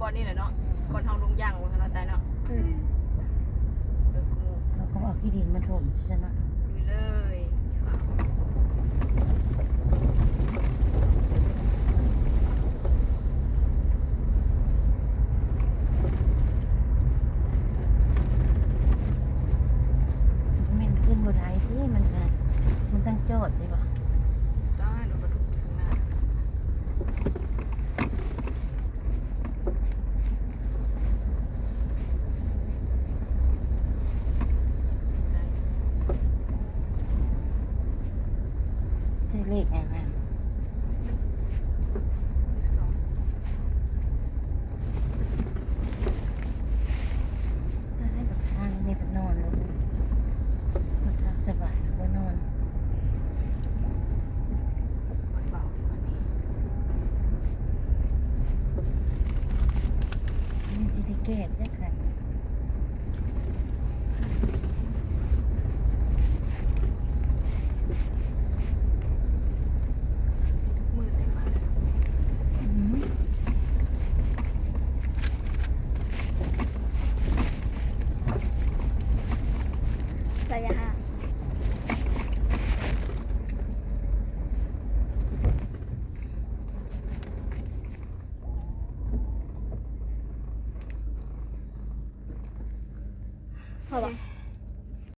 ບ່ອນນີ້ແຫຼະເນາະ ບ່ອນເຮົາລົງຢ່າງວ່າຊັ້ນເນາະ ຕາຍເນາະ. ອືມ ເອີ ເຂົາກໍເອົາຂີ້ດິນມາຖົມຊິຊັ້ນເນາະ. ລຸຍເລີຍ. ແມ່ນຂຶ້ນບໍ່ໄດ້ຕິ ມັນ ມັນຕ້ອງຈອດຕິບໍ? ຕາຍ ລົດບັນທຸກຂ້າງໜ້າ. ໃສ່ເລກຫຍັງນະ? ເລກສອງ. ຕາຍ ບັກທາງນີ້ເພິ່ນນອນເລີຍ ບັກທາງສະບາຍ ບໍ່ນອນ. ມັນຊິໄດ້ແກ້ໄດ້ຄັນ. ໄລຍະຫ່າງ ພໍບໍ່?